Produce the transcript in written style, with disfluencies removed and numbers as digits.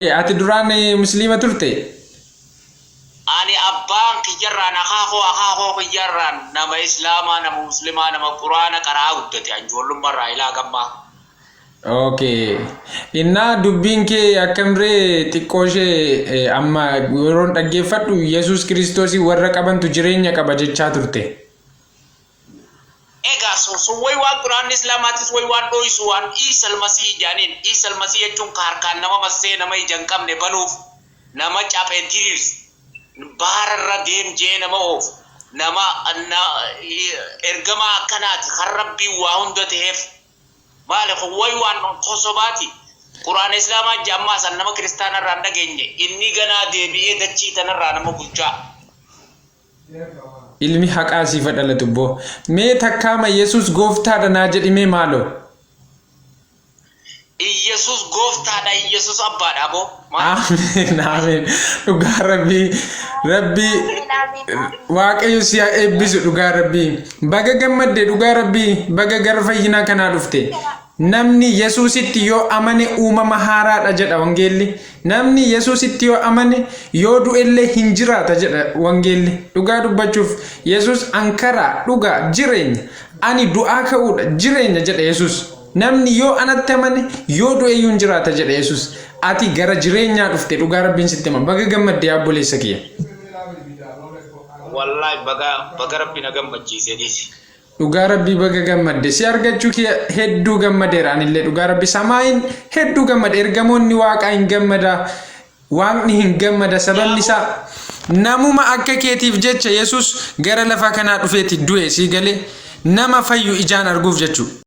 Ati duraan musliima turte? Ani abbaan kiyyarraan akaakoo akaakoo kiyyarraan nama islaamaa, nama muslimaa, nama quraana qara'aa guddate an ijoollummarraa ilaa gammaa. Okay. Innaa dubbiin kee akkamree xiqqoo ishee amma yeroon dhaggeeffadhu Yesuus Kiristoosii warra qabantu jireenya qaba jechaa turte. Egaa sun sun way waan quraanni islaamaatis way waan dhooysu waan Iisa Almasiih jedhaniin. Iisa Almasiih jechuun ka harkaan nama massee nama ija hin qabne banuuf, nama caphe diriirsu, bahara irra deem je'ee nama oofu, nama na ergamaa akkanaati kan Rabbiin waa hunda taheef. Maali kun way waan kosobaati. Quraana islaamaa je'a ammaa san nama kiristaana irraa hin dhageenye inni ganaa deebi'ee dachii tanarraa nama bulchaa. Ilmi haqaa siif ha dhalatu bbo. Mee takkaama Yesuus gooftaadha naa jedhimee maaloo. Iyesus gooftaadha iyesus abbaadha aboo maal. Ameen ameen dhugaa rabbii rabbii Ameen ameen ameen. waaqayyo si haa eebbisu dhugaa rabbii baga gammadde dhugaa rabbii baga gara fayyinaa kanaa dhufte Namni Yesuusitti yoo amane uumama haaraadha jedha wangeelli. Namni Yesuusitti yoo amane yoo du'ellee hin jiraata jedha wangeelli. Dhugaa dubbachuuf Yesuus an karaa, dhugaa, jireenya. Ani du'aa ka'uudha, jireenya jedha Yesuus. Namni yoo anatti amane yoo du'eyyuu hin jiraata jedha Yesuus. Ati gara jireenyaa dhufte dhugaa Rabbiin sitti hima. Baga gammadde yaa obboleessa kiyya. Wallahi baga baga rabbi na gammachiise dhiisi. Dhugaa rabbii baga gammadde si argachuu kiyya hedduu gammadeera anillee dhugaa rabbi samaayin hedduu gammade ergamoonni waaqaa hin gammada waaqni hin gammada sababni isaa namuma akka keetiif jecha yesus gara lafaa kanaa dhufeeti du'e sii galee nama fayyu ijaan arguuf jechuu.